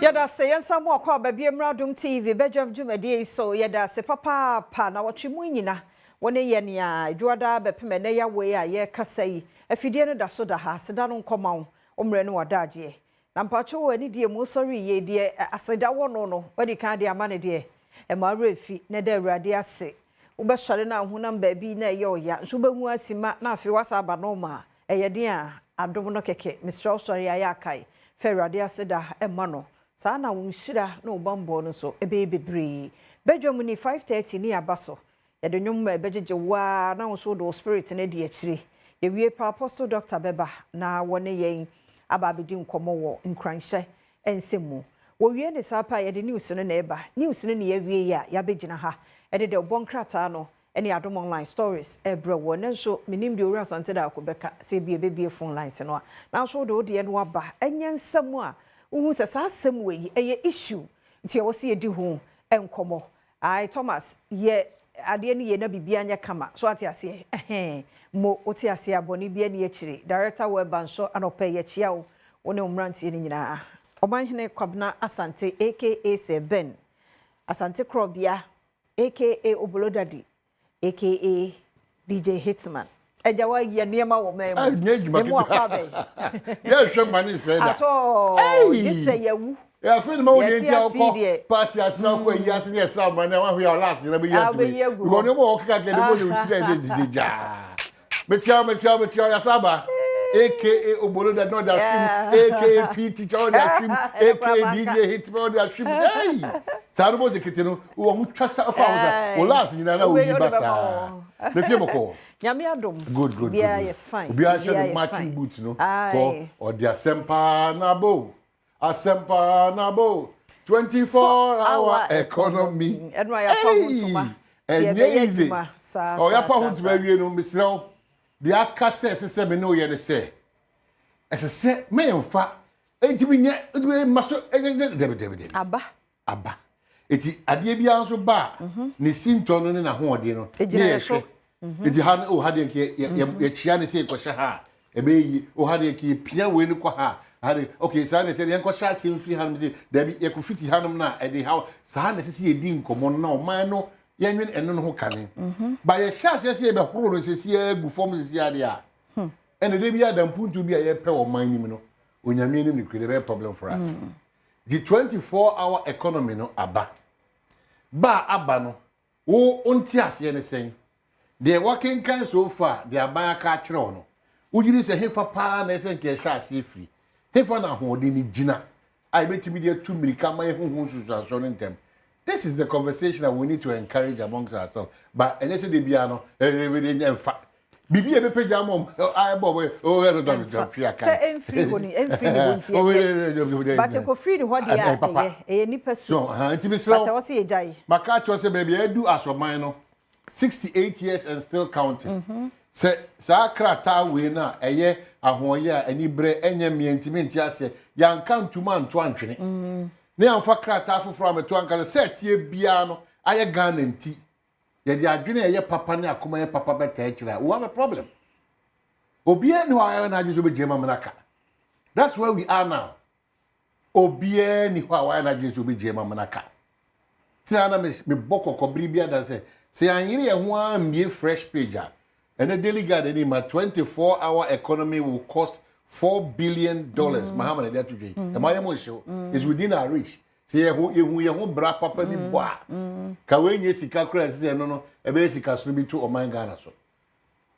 Yɛda ase. Yɛnsa mu akɔ aba bio mmra Adom TV bɛdwam dwumadie yi so. Yɛda ase papaapa na wɔtwe mu nyina wɔne yɛ nea dwoada bɛpem ɛnɛ yɛawoe a yɛrekasa yi. Afidie no da so da ha. Aseda no nkɔma wo wo mmerɛ no wadagyeɛ na mpatwo wɔ anidie mu sɔre yie deɛ aseda wɔ no wadi kan de ama ne deɛ ɛma awerɛ fi na ɛda Awurade ase. Wobɛsɔre no ahonam baabi na ɛyɛ ɔya nso wobɛhu asima na afei wasa aba normal. Ɛyɛ den a adom no kɛkɛ. Mesrɛ wo, sɔre ayɛ akae fɛ Awurade ase da ɛma no saa na wo nhyira na wo bammɔ no nso ɛbɛyɛ bebree. Bɛdwa mu ni 5:30 ne aba so. Yɛde nnwom ma ɛbɛgyegye waa na wo nso wode wo spirit no adi akyire. Yɛwie pa, Apostle Doctor bɛba na wɔne yɛn aba abɛdi nkɔmmɔ wɔ nkuranhyɛ nsɛm mu. Wɔwie ne saa pa, yɛde news no na ɛba. News no ne yɛawie yi a, yɛabɛgyina ha ɛde deɛ ɔbɔ nkrataa no ɛne Adom Online stories ɛbrɛ wɔ ne nso. Menim deɛ Owura Asante Daako bɛka sɛ ebi ɛbɛbie phone lines no a, nanso wode wodeɛ no aba. Ɛnyɛ nsɛm a wohu sɛ saa asɛm wɔ yi ɛyɛ issue nti ɛwɔ sɛ yɛdi ho nkɔmmɔ. Ai, Thomas, yɛ adeɛ no yie na biribia nyɛ kama so. Ate aseɛ? Ɛhɛn mo wote aseɛ? Abɔne bi ani akyire. Director Weba nso anɔpɛ yɛkyia wo, wo ne wo mmeranteɛ no nyinaa. Ɔmanhene Kwabena Asante aka Sir Ben Asante Korɔbea aka Obolodadi aka DJ Hitman, ɛgya wayɛ nneɛma wɔ man mu. Nyɛ adwuma. Emu akɔ abɛn. Yɛhwɛ ma ne nsɛe da. Atɔ gye sɛ yɛwu. Afei ne ma wo deɛ Yɛte nti a ase wokɔ deɛ. party ase na wokɔ ayi ase ne ɛsɛ ama ne wahu yɛ last na bɛyi Ah, atumi wobɛyi agu hɔ. because nneɛma a wɔkeka kɛ ne bɔ ne wo ti na ɛsɛ gyegye. Mekyia wo, mekyia wo, mekyia wo. Yasaba aka Obolo da na ɔde ahwim, aka P teacher ɔde ahwim, aka DJ Hitman ɔde ahwim. Hey, saa no bɔ sɛ kete no wɔ ho twa sa fa ho sa wo last nyinaa na woyi ba saa na fie bɔkɔɔ. Nyame adom. Good. Obiara Good. yɛ fine. Obiara hyɛ Obiara ne yɛ matching fine. boot no. Aye. Kɔ ɔde asɛm paa na bo asɛm paa na bo 24 hour economy. Ɛno a yɛafa ho ntoma. Ɛnyɛ Yɛbɛyɛ easy. adwuma saa, Ɔ saa, yɛapa ho saa, ntoma saa. awie no, mesrɛ wo, deɛ aka sɛ ɛsɛ sɛ me ne woyɛ ne sɛ ɛsɛ sɛ meyɛmfa ɛntumi nyɛ ɛntumi mma so ɛnyɛ. Dabi, dabi, dabi. Aba. Aba eti adeɛ biara nso ba a, ne sintɔ no ne n'ahoɔden no Ɛgyina ne yɛ so. yɛhwɛ. Eti ha no o, ha deɛ nka yɛkyia ne sɛ yɛkɔhyɛ ha a ɛbɛyɛ yie o, ha deɛ nka yɛpia wei no kɔ ha a, ha deɛ ok, saa na ɛsɛ yɛnkɔhyɛ aseɛ mfiri hanom sɛ dabi, yɛkɔ fiti hanom no a ɛde haw. Saa na ɛsɛ sɛ yɛdi nkɔmmɔ no na ɔman no yɛnwene ɛno no ho kane ba. Yɛhyɛ aseɛ sɛ yɛbɛhoro no sɛsi agu fam sɛsi adeɛ a ɛna de bi adampuntu bi a yɛpɛ wɔ ɔman nim no, Onyame anim ne kure ɛbɛyɛ problem for us. The 24 hour economy no aba ba a, aba no wo nte aseɛ ne sɛn? Deɛ wakenkan so far, deɛ aban aka akyerɛ wo no, wogye di sɛ hefa paa na ɛsɛ nka ɛhyɛ aseɛ firi hefa na ahoɔden no gyina a yɛbɛtumi de atu mmirika ma yɛhuhu nsusuasoɔ no ntɛm? This is the conversation that we need to encourage amongst ourselves, but ɛnyɛ sɛ de biara no ɛɛ ɛmfa biribi a ɛbɛpɛgya ama ɔmo a ɛbɔ ɔmo ɔmo ɛno dɔm dɔm fi aka. Sɛ ɛmfiri hɔ ni, ɛmfiri ne hɔ nti ɛnyɛ, but ɛkɔfiri ne hɔ deɛ a, ɛyɛ nipa su. So nti mesrɛ but wo, ɛwɔ sɛ yɛgyae. Maka akyerɛ sɛ baabi a ɛdu asɔman no, 68 years and still counting, sɛ saa krataa wei no a ɛyɛ ahoɔyɛ a ani berɛ ɛnyɛ mmea ntumi nte aseɛ. Yɛanka ntoma anto antwene ne yɛamfa krataa foforɔ a mɛto anka sɛ ɛteɛ biara no ayɛ Ghana nti yɛde adwene a ɛyɛ papa ne akoma yɛ papa bɛtaa akyire a, we have a problem. Obiara ni hɔ a ayɛ n'adwene sɛ obɛgyina ma menaka. That's where we are now. Obiara ni hɔ a wayɛ n'adwene sɛ obɛgyina ma menaka. Tena na mebɔ kɔkɔbere bi ada sɛ yɛanyere yɛn ho ara mbie fresh page a ɛnɛ Daily Guide anim ma 24 hour economy will cost $4 billion. Mahama na ɛde ato dwa yi. Ɛma yɛ mo nhyew is within our reach sɛ yɛho yɛhu yɛn ho bra papa bi bɔ a ka wei nyɛ sika koraa. Ɛsɛ sɛ ɛno no ɛbɛyɛ sika soro bi to ɔman Ghana so.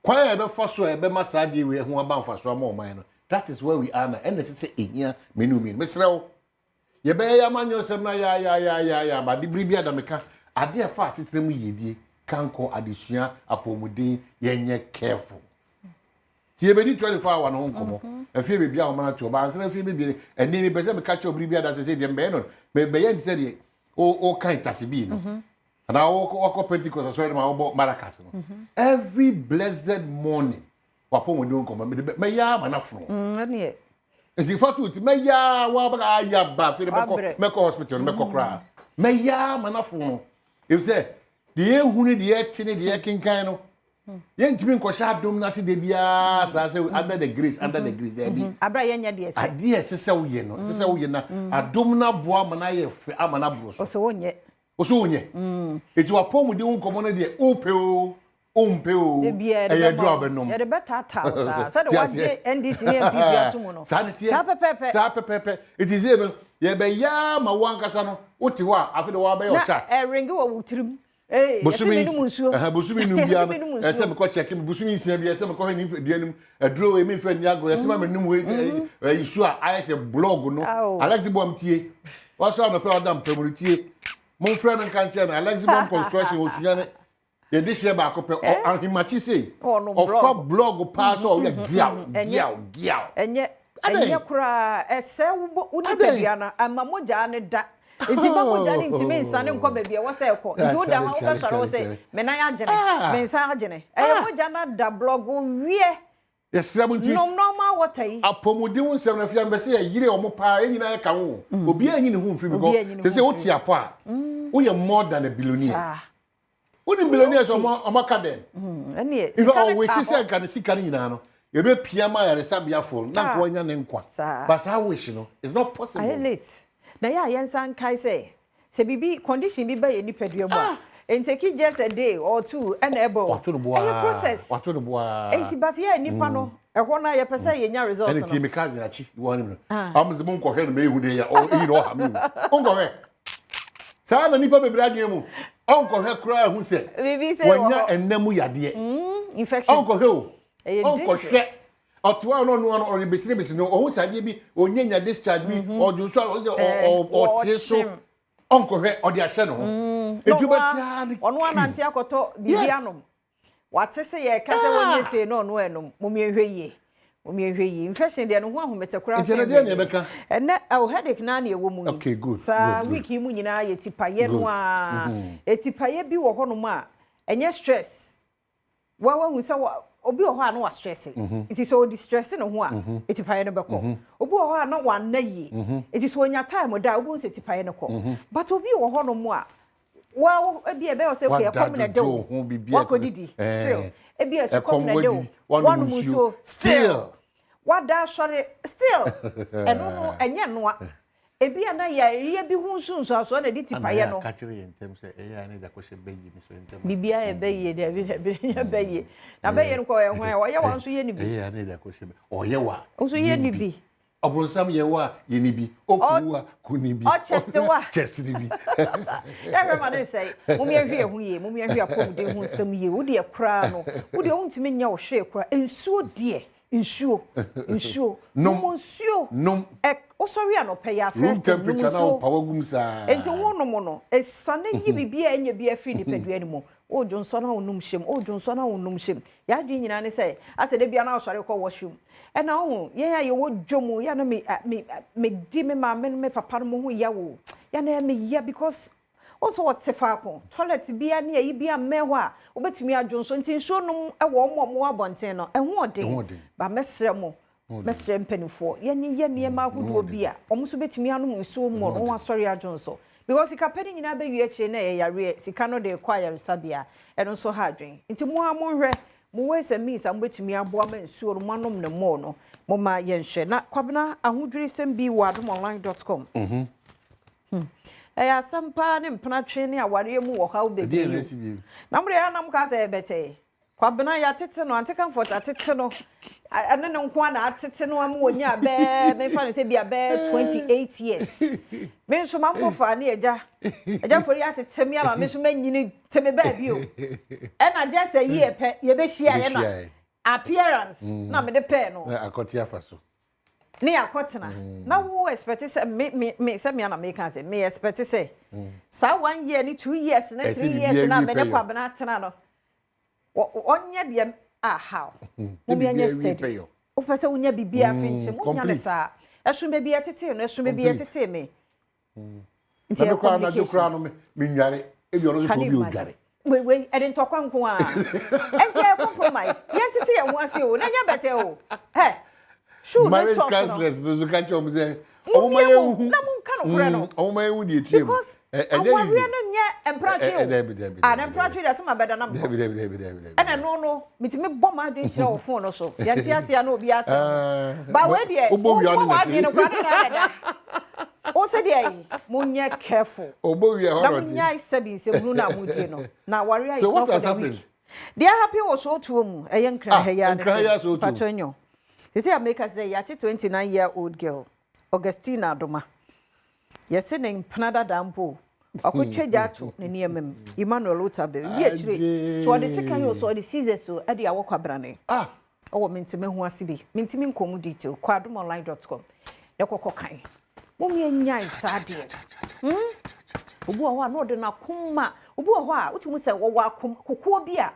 Kwan a yɛbɛfa so a yɛbɛma saa adeɛ wei ho aba mfaso ama ɔman no, that is where we are now. Ɛna ɛsɛ sɛ ehia menu mmienu. Mesrɛ wo, yɛbɛyɛ yɛ amanyɔsɛm na yaayaayaayaa ba ade bere bi adameka adeɛ a ɛfa asetena mu yiedie kankɔ adesua apɔmuden. Yɛnyɛ careful ti yɛbɛdi 24 hour no ho nkɔmmɔ. Afie beebi a wɔn ato ɔba ansana afie beebi ɛnni mi pɛ sɛ meka kyerɛ obiri bi ada sɛ deɛ mbɛyɛ no mɛbɛyɛ nti sɛ deɛ o ɔkan tasibii no anaa wɔkɔ Pentecost asɔre no ma wɔbɔ maracas no every blessed morning. Wapɔmuden nkɔmmɔ mede mɛyɛ ama no afono. Ɛneɛ. Nti fa to ti mɛyɛ a wabɛka ayɛ aba afei de mɛkɔ Wabrɛ. Mɛkɔ hospital no mɛkɔ koraa mɛyɛ ama no afono efisɛ deɛ yɛhu ne deɛ yɛte ne deɛ yɛkenkan no. Yɛntumi nkɔhyɛ adom no ase da biara saa sɛ under the grace, under the grace, daabi. Abere a yɛnyɛ deɛ sɛ. Adeɛ a ɛsɛ sɛ woyɛ no, ɛsɛ sɛ woyɛ na adom no aboa ama no ayɛ fɛ ama no aboro so. Ɔsɛ wonyɛ. Ɔsɛ wonyɛ. Eti w'apɔmuden ho nkɔmmɔ no deɛ, wopɛ o, wompɛ o, ɛyɛ aduro a wobɛnom. Yɛde bɛtaataa wo saa. Sɛde wagye NDC ne NPP ato mu no. Saa na ɛteɛ. Saa pɛpɛɛpɛ. Saa pɛpɛɛpɛ. Eti sei no, yɛbɛyɛ ara ma wo ankasa no, wote hɔ a, afei de woabɛyɛ wo chart. Na ɛrenge wɔ wo tirim. Ee, yɛse menom nsuo. Ɛhɛn, bosome num biara no, ɛsɛ sɛ mekɔ check me. Bosome nsia biara, ɛsɛ sɛ mekɔhwɛ nipadua no mu. Aduro wei, memfa nni agorɔ. Yɛse ma menom wei, ɛyi nsuo a ayɛ sɛ blog no. Alex Boam tie. Wasɔre anɔpa a ɔda mpa mu no tie. Momfrɛ no nka nkyerɛ no. Alex Boam Construction wɔ Sunyani. Yɛde hyeɛ baako pɛ. Ahemakye sei. Ɔfa blog paa sɛ ɔyɛ giaw, giaw, giaw. Ɛnyɛ, ɛnyɛ koraa. Ɛsɛe wo bo, wo nipadua no. Ɛma mogya no da. Nti ma mogya no ntumi nsane nkɔ baabi a ɛwɔ sɛ ɛkɔ. Nti woda hɔ a wobɛsɔre wo se, me nan agyene, me nsa agyene. Ɛyɛ mogya no ada blɔgo wiɛ. Yɛsrɛ mo nti. Nom normal water yi. Apɔmuden ho nsɛm no afei mepɛ sɛ yɛyere wɔn paa yɛn nyinaa yɛka ho o. Obiara nyi ne ho mfiri because sɛ sɛ wote apɔ a woyɛ more than a billionaire. Wonim billionaires a wɔn aka dɛn? Sika no taa hɔ. Ɔwɔ sɛ nka ne sika no nyinaa no yɛbɛpia ma ayaresabeafoɔ no na nka wanya ne nkwa. But saa wish no it's not possible. Ayɛ late. Na yɛ a yɛnsan nkae sɛ sɛ biribi condition bi ba yɛn nipadua mu a, ɛnteki just a day or two ɛna ɛba o. Wato ne bo Ɛyɛ ara. process. Wato ne bo ara. Nti but yɛ nipa no, ɛhɔ no a yɛpɛ sɛ yɛnya result Ɛna no. tie me cousin akyi wɔ anim no. Ɔmo sɛ mo nkɔhwɛ no mɛhu deɛ yɛ ɔ eyi na ɔha me o. Nkɔhwɛ. Saa na nipa bebree adwene mu. Ɔnkɔhwɛ koraa ehu sɛ Biribi sɛ wɔ wanya hɔ. ɛnna mu yadeɛ. Infection. Ɔnkɔhwɛ o. Ɛyɛ Ɔnkɔhwɛ. dangerous. Ɔte hɔ a na ɔno ano ɔrebesirebesi no ɔhu sɛ adeɛ bi ɔnya nya discharge bi ɔdwo nso a ɔsɛ ɔte so ɔnkɔhwɛ ɔde ahyɛ ne ho. Nti wobɛte ara ne Ɔno anante akɔtɔ biribi anom. Wate sɛ yɛka sɛ wɔnyɛ sei na ɔno ɛnom. Mom yɛnhwɛ yie. Mom yɛnhwɛ yie. Infection deɛ ne ho ahomete koraa Nti ɛnɛ deɛ ne yɛbɛka? Ɛnɛ oh headache naa na ɛwɔ mu yi. Okay good. Saa week yi mu nyinaa yɛ tipayɛ no ara. Etipayɛ bi wɔ hɔnom a ɛnyɛ stress. Wa wahu sɛ wa obi wɔ hɔ a na wa stress. Nti sɛ ɔdi stress ne ho a etipaeɛ no bɛkɔ. Obi wɔ hɔ a na wanna yie. Nti sɛ ɔnya time da a wobɛhu sɛ etipaeɛ no kɔ. But obi wɔ hɔnom a wa ebi a ɛbɛyɛ sɛ okay ɛkɔm na ɛde wo wakɔdidi still. Ebi a sukɔm na ɛde wo wanom nsuo still. Wada asɔre still. Ɛno no ɛnyɛ noa. Ebia na yareɛ bi ho nsunsuansoɔ na ɛde tipaeɛ no. Ka kyerɛ yɛn ntɛm sɛ ɛyɛ a ne da kɔhyɛ bɛyie mi so ntɛm. Biribiara yɛ bɛyie dabi dabi ɛnyɛ bɛyie. Na bɛyie no kɔ ɔyɛ hwan ɔyɛ wa nso yɛ ne bi. Ɛyɛ a ne da kɔhyɛ bɛ ɔyɛ wa. Nso yɛ ne bi. Ɔbronsam yɛ wa yɛ ne bi. Oku wa ku ne bi. Ɔkyɛste wa. Chest ne bi. Yɛhwɛ ma ne nsɛe. Mom yɛnhwɛ yɛn ho yie. Mom yɛnhwɛ apɔmuden ho nsɛm yie. Wo deɛ koraa no. Wo deɛ wontumi nyɛ wo hwee koraa. Nsuo deɛ. Nsuo, nsuo, Nom. nom nsuo. Nom. Ɛ, wosɔre anɔpa yi a, Room first thing, nom temperature na nsuo. wopa wagum saa. Enti wonom no, esiane yi biribi a ɛnyɛ bi afiri nipadua no mu. Wodwo nsɔ na wonom hyem, wodwo nsɔ na wonom hyem. Yɛn adwene nyinaa ne sɛ, asɛ da biara na wosɔre kɔ washroom. Ɛna wohu, yɛn a yɛwɔ dwo mu, yɛ a na me, me, medi me maame ne me papa no mo ho yaw o. Yɛ a na ɛyɛ me ya because Wohu sɛ wɔte faako, toilet biara ne ayi biara mmɛn hɔ a wobɛtumi adwo nso nti nsuo nom wɔ wɔn a wɔwɔ abɔnten no, ɛho ɔden. Ba mɛsrɛ mo, mɛsrɛ mpanimfoɔ, yɛnyeyɛ nneɛma ahodoɔ bi a wɔn nso bɛtumi anom nsuo mmɔ na wɔn asɔre adwo nso. Because sika pɛ no nyinaa bɛwie akyire na ɛyɛ yareɛ, sika no de rekɔ ayaresabea, ɛno nso ha adwene. Nti mo ara monhwɛ mo ways and means a mobɛtumi aboa ma nsuo no moanom no more no, momma yɛnhwɛ. Na Kwabena, ahodwirisɛm bi wɔ adomonline dot com. Hmm. Ɛyɛ asɛm paa ne mpenatwe ne awareɛ mu wɔ haw bebree o. Na mo deɛ anam ka sɛ ɛbɛtɛɛ. Kwabena yɛatete no, Ante Comfort atete no, ɛne ne nko na atete no ama wɔnya bɛɛ, memfa no sɛ bi a bɛɛ 28 years. Me nso mambo fa ne agya, agya fori atete me ama me nso manyini te me baabi o. Ɛna just a year pɛ, yɛbɛhyia yɛ na appearance na mede pɛɛ no. Akɔte afa so. Ne yɛakɔtena mm. Na wo expect sɛ me me me sɛ me ana meka sɛ me expect sɛ mm. Saa 1 year ne 2 years ne 3 years na me ne Kwabena atena no ɔnyɛ deɛ ahaw mo mi anyɛ steady. Wopɛ sɛ wonya biribi afe nkyɛn mo nya ne saa ɛso baabi ɛtetee no, ɛso baabi ɛtetee me. Nti ɛyɛ communication. Koraa no menware ebi ɔno nso kɔ obi odware. Wei wei ɛde ntɔkwa nko a ɛnti ɛyɛ compromise. Yɛn tete yɛn ho ase o na ɛnyɛ bɛtɛ o hɛ shoe ne marriage socks no counselors no nso ka kyerɛ wɔn sɛ mo ɔmo ma mie yɛn mo hu na mo nka nokorɛ no. Ɔmo ma ehu deɛ etua mu. Because Ɛ- ɛnyɛ awareɛ easy. no nyɛ mpratwe Ɛ- ɛ, o. dabi, dabi, Ah, na dabi, mpratwe deɛ sɛ ma bɛda na mekɔ. Dabi, dabi, dabi, dabi, dabi. Ɛna ɛno no, metumi bɔ m'adwene kyerɛ wɔ phone no so. Yɛnte aseɛ na obi ate. Ah, Ba wei deɛ, wobɔ wia wobɔ no na w'adwene te. koraa ne na ɛda. Wo sɛ deɛ yi, monyɛ careful. Ɔbɔ wia hɔ Na na ɔte. monyae sɛbi nsɛmhunu no a modie no. Na awareɛ is So not what for has the happened? weak. Deɛ happen wɔ Sootuo mu, ɛyɛ Nkran Ah, ha yi ara ne Nkran sɛ, yi ara Sootuo. Patro Nyo. Sisi a meka sɛ yɛakye 29 year old girl, Augustina Adoma. Yɛse ne mpena dada mpo, wakɔtwa gya ato ne nneɛma mu. Emmanuel Otabil, wi akyire. So ɔde sekan o, so ɔde scissors o, ɛde awɔ kwabrane. Ah! Ɔwɔ mentimi ho ase bi. Mentimi nkɔ mu detail. Kɔ adomonline.com. Na kɔkɔ kan. Momyɛ nyae saa adeɛ. Obi wɔ hɔ a na ɔde n'akoma. Obi wɔ hɔ a wotumi sɛ wɔwɔ akom kokoɔ bi a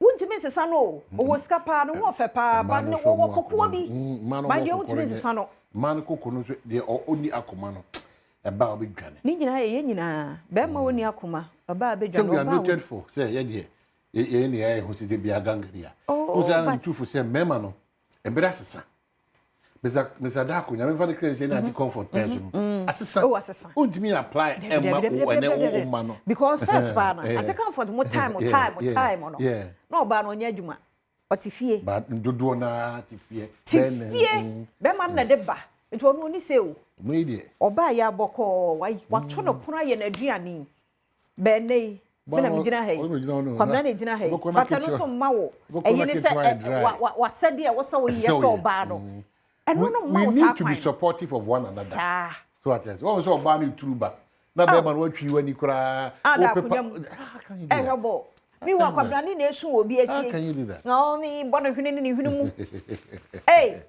wontumi nsesa no o. Ɔwɔ sika paa, ne ho ɔfɛ paa, ba ne wɔwɔ kokoɔ bi. Mmaa no Ba wɔ deɛ kokoɔ wontumi no nsesa no. Mmaa no koko no nso deɛ ɔnni akoma no, ɛba a ɔbɛdwane. Ne nyinaa yɛ yɛn nyinaa. Bɛrima wɔnni akoma, ɔbaa Sɛ bɛdwane, we are ɔbaa noted wɔ. for sɛ yɛ deɛ yɛn ne yɛayɛ ho sɛ de bia ganga bi a. Oh, Wo sɛ ana but metu fo sɛ mmarima no ɛberɛ asesa. Mr. Darko, nyame mfa ne kra nsie ne ante comfort pɛn so no. Asesa. Oh, asesa. Wontumi apply ɛmma Dabi, wo dabi, ɛnɛ dabi, wo dabi. mma no. Because first paa no, ate comfort mo time, time, time no. Na ɔbaa no ɔnyɛ adwuma. Ɔte fie. But dodoɔ naa te fie. Te Bɛn fie. Bɛrima no na de ba. Nti ɔno ɔni sɛ o. Mo yi deɛ. Ɔbaa yɛ abɔkɔɔ, wato no pono ayɛ n'aduane. Bɛn yi, me na megyina ha yi. Ɔno na gyina hɔ no. Kwabena na gyina ha yi. Wobɛkɔ na But ɛno ketewa. nso mma wo. Wobɛkɔ Ɛyi na ne sɛ, ketewa yɛ dry. wasɛdeɛ ɛwɔ sɛ woyɛ Ɛsɛ sɛ woyɛ. ɔbaa no. Ɛno no mma We wo need saa to be kwan no. supportive of one another. Saa. So what else? Wɔn sɛ ɔbaa no turu ba. Na bɛrima no watwi w'ani koraa. Ah, da Wopepa- akonnwa mu. How can you do Ɛhwɛ that? bɔ. Mi wɔ akwabena ne na esu wɔ obi akyi. How can you do that? Na ɔne bɔ ne hwene ne ne hwene mu. Ei,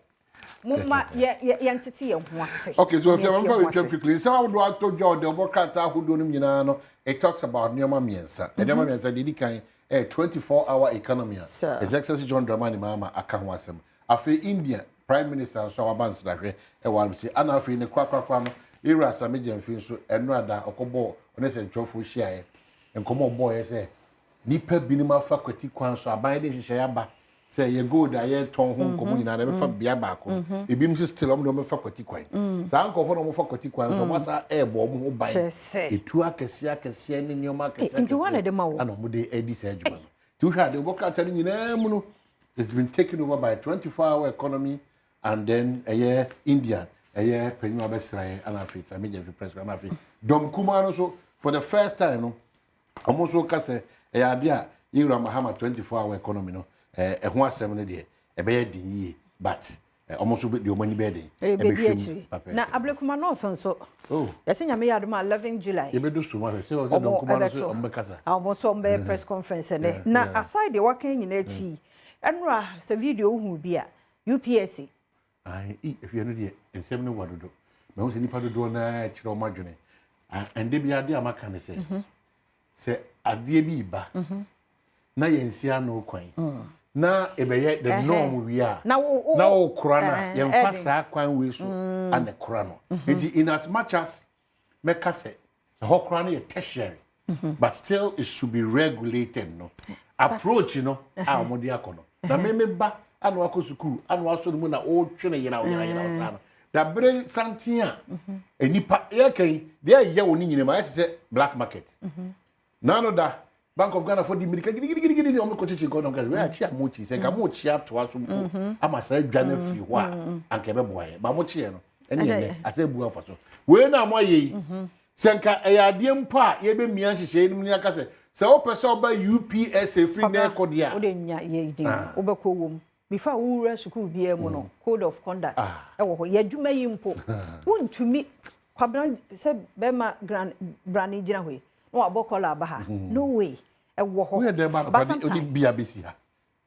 momma yɛ yɛ yɛntete yɛn ho ase. Okay, so if Yɛnte you yɛn want ho to ase. quickly, nsɛm ahodoɔ atɔ dwa ɔde ɔbɔ krataa ahodoɔ no nyinaa no, it talks about nneɛma mmiɛnsa. Nneɛma mmiɛnsa deɛ edi kan ɛyɛ 24 hour economy a Sir. His Excellency John Dramani Mahama aka ho asɛm. Afei India Prime Minister nso a waba nsrahwɛ ɛwɔ anum si ana afei ne korakorakora no Ewura Sami Gyamfi nso ɛno ada ɔkɔbɔ ɔne sɛntwerɛfoɔ hyiaeɛ nkɔmɔ ɔbɔɔyɛ sɛ nipa binom afa kwati kwan so aban de nhyehyɛeɛ aba sɛ yɛ gold a yɛtɔn ho nkɔmɔ nyinaa na ɛbɛfa bea baako no ebinom nso still ɔmo de ɔmo bɛfa kwati kwan saa nkɔfoɔ na ɔmo fa kwati kwan so ɔmo asa ɛɛbɔ ɔmo ho ban Kyerɛ sɛ. etu akɛseɛ akɛseɛ ne nneɛma akɛseɛ Eh, nti hwan na ɛde ma wo? ana ɔmo de ɛdi saa adwuma no nti wohwɛ ade ɔbɔ krataa no nyinaa mu no, it's been taken over by 24 hour economy and then ɛyɛ Indian ɛyɛ panyin a ɔbɛsra yɛn ana afei Sami Gyamfi press ana afei dɔm kumaa no so for the first time no ɔmo nso ka sɛ ɛyɛ ade a yɛwura Mahama 24 hour economy no ɛho asɛm no deɛ ɛbɛyɛ den yie, but ɔmo nso deɛ ɔmo ani bɛyɛ den Ɛbɛdi ɛbɛhwɛ mu akyiri. papa. Na Ablekuma North nso. Oh. Yɛsɛ Nyame yɛ adom a 11 July. Yɛbɛdu so mu ahwɛ sɛ ɔsɛ dɔm Ɔmo kumaa no so ɛbɛto. ɔmo bɛkasa. Ah, ɔmo nso ɔmo bɛyɛ press conference ɛnɛ. Na aside deɛ waka nyinaa akyi, ɛnora sɛ video wohu bi a UPSC. Ayi, i efie no deɛ nsɛm no wa dodo. Mɛ sɛ nipa dodoɔ naa kyerɛ ɔmo adwene. Ah, ɛnde bi adeɛ a maka ne sɛ adeɛ bi ba na yɛn si ano kwan na ɛbɛyɛ the norm wie a Na na wokora no a yɛmfa ɛden. saa kwan wei so ana kora no. Nti in as much as mɛka sɛ ɛhɔ kora no yɛ tertiary, but still it should be regulated no approach no a wɔde akɔ no na meme ba ana wakɔ sukuu ana wasɔ no mu na ɔretwe no yeraw yeraw yeraw saa no dabere santen a nipa yɛka yi deɛ ɛyɛ wɔ ne nyinaa mu ayɛ te sɛ black market. Nano da Bank of Ghana fo di mirika gidigidigidi ɔmo kɔ kyekye nkɔ nɔnkɛ wei akyi a mo kyi sɛ nka mo kyi atoa so mpo ama saa dwa no afiri hɔ a anka ɛbɛboa yɛ ba mo kyeɛ no ɛne yɛ nɛ asɛ ebu afa so wei na mo ayɛ yi sɛ nka ɛyɛ adeɛ mpo a yɛbɛmia nhyehyɛeɛ no mu ne aka sɛ wopɛ sɛ ɔba UPSA firi na ɛkɔ deɛ a wode nya yɛ din wobɛkɔ wɔ mu before wowura sukuu biara mu no, code of conduct ɛwɔ hɔ. Yɛ adwuma yi mpo wontumi kwabena sɛ bɛrima gran brane gyina hɔ yi na wabɔ kɔla aba ha, no way, ɛwɔ hɔ. Woyɛ dɛn ba But no ɔde sometimes bia bɛsi ha.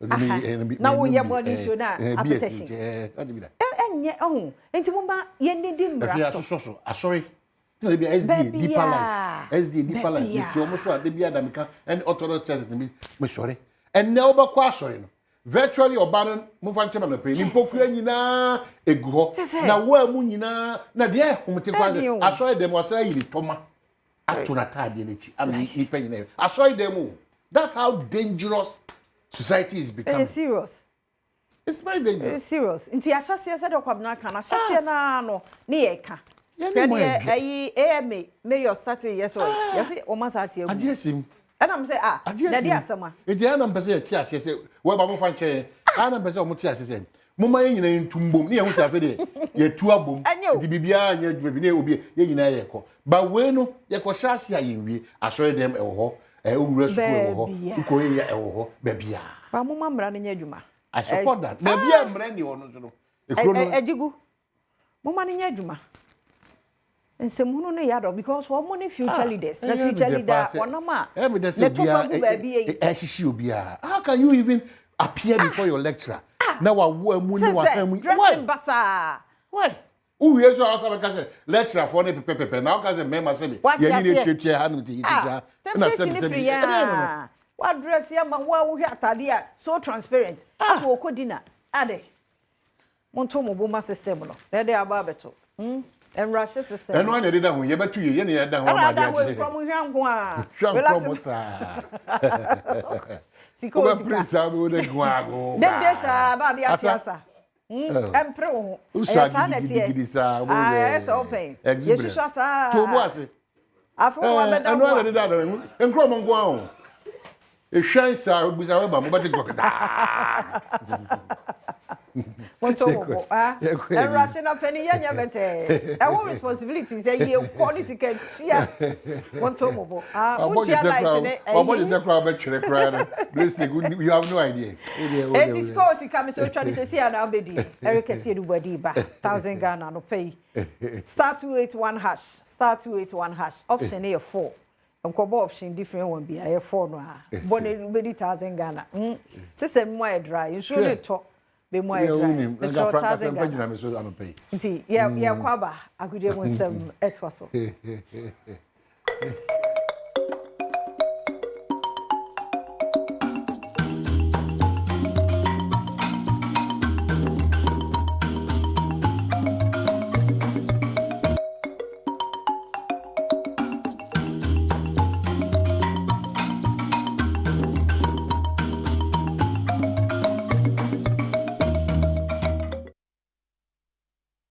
Ɔsɛ Na me woyɛ nom bi, morning show na bi asi apetition. nkyɛn, ɔde bi da. Ɛnyɛ ɔho nti momma yɛnnidi mmara Afei so. asosɔ so asɔre tina bi SDA Deeper Life, SDA Deeper Life Baabiaa. meti ɔmo so a de bi adamika ɛne Orthodox churches ne bi mesɔre ɛnɛ wobɛkɔ asɔre no virtually ɔba no momfa nkyɛn ma no pɛi ne mpokua nyinaa egu hɔ na wo a mu nyinaa na deɛ ɛhom te kwa Ɛbi sɛ o. asɔre dɛm ɔsɛ ayi ne tɔma ato n'ataadeɛ n'akyi ama nipa nyinaa yɛ asɔre dɛm o. That's how dangerous society is becoming. Ɛyɛ serious. It's very dangerous. Ɛyɛ serious nti ahyɛseɛ sɛ deɛ Kwabena ka no ahyɛseɛ naa no ne yɛka Yɛne mo Hwɛ deɛ adwa. Ɛyi AMA mayor start yɛ sɛ ɔyɛ yɛsɛ wɔn asa ate agu. Agye asim. Ɛna mo sɛ ah Agye na ɛde asim. asɛm a. Nti ɛna mpɛ sɛ yɛte aseɛ sɛ wɔba mo fa nkyɛn. Ɛna mpɛ sɛ ɔmo te aseɛ sɛ moma yɛn nyinaa yɛntu mbom ne yɛn ho sɛ afei deɛ yɛtu abom. Ɛnyɛ o. Nti biribiara nyɛ adwuma bi ne obi yɛn nyinaa yɛkɔ. Ba wei no yɛkɔhyɛ ase a yɛnwie. Asɔre dɛm ɛwɔ hɔ. Ɛɛ owura sukuu ɛwɔ hɔ. Baabiara. Wokɔ yɛ ɛwɔ hɔ. Baabiara. Ba mo ma mmara no nyɛ adwuma. I support that. Baabi a mmara ni hɔ no nso no. Ekuro no. Ɛgye mo ma no nyɛ adwuma. Nsɛmhunu no yɛ adɔ because wɔn ne future leaders na future leader ɔnam a ne to fa gu baabi yɛ yi. Ɛhyehyɛ obiara. How can you even appear before your lecturer na wawo amu ne Kyɛ waka mu? sɛ dressing basaa. Why? Wowie so a wɔsa bɛka sɛ lecturer foɔ ne pɛpɛpɛpɛ na woka sɛ mmarima sɛbi Wate yɛne ne aseɛ. tuatua ha nom sɛ yɛtuatua ɛna Temptation sɛbi ne sɛbi firi ɛdɛn no no. yɛn a wadress ama wo a wohwɛ atade a so transparent aso wɔkɔ dinner ade monto mo bo ma system no na ɛde aba abɛto nwurahyɛ system. Ɛno ana ɛdeda ho yɛbɛto yie yɛne yɛda ho ɛna ama ada adeɛ ho akye. nkura mo hwɛ nko a. Hwɛ Relax. nkorɔ mo saa. Sika o. Wobɛpere Sika saa bɛwo ne goago. Dede saa na ade akye Asa. asa. Ɛmpere wo ho. Wosua Ɛyɛ saa na ɛteɛ. gidigidigidi saa. Ah, ɛyɛ sɛ wopɛn Exuberance. yɛsusua saa. To bo ase. Afei wo abɛda Ɛno ho ana a ɛdeda ho nkorɔ mo nko a o. Ehwɛn saa bisa wɛba mo bɛte kɔkɔtaa. Wɔntɔ wɔ bɔ ah Yɛkɔ anim. ɛwurase na panyin yɛ nyɛ bɛtɛɛ ɛwɔ responsibility sɛ yie kɔ ne sika tua wɔntɔ wɔ bɔ ah wontua light ne Ɔbɔ de ɛyi sɛ koraa wobɛtwerɛ koraa no. Blessing, you have no idea. Wodeɛ, wodeɛ, Eti wodeɛ. sika o sika mi sɛ otwa ne sɛ si ana abɛdi Eric Kɛseɛ de bɔ ba 1,000 Ghana no pɛ yi, *281#, *281#, option ne yɛ four. Nkɔbɔ option different one bi a yɛ four no a bɔ ne bɛdi 1,000 Ghana. System mu ayɛ dry, nsuo ne tɔ bɛ mu ayɛ Wodeɛ dry. wonim, nka Mesrɛ Frank 1,000 asɛmpa Ghana. Gyina me so anɔpa yi. Nti yɛ yɛkɔ aba agodie mu nsɛm ɛtoa so.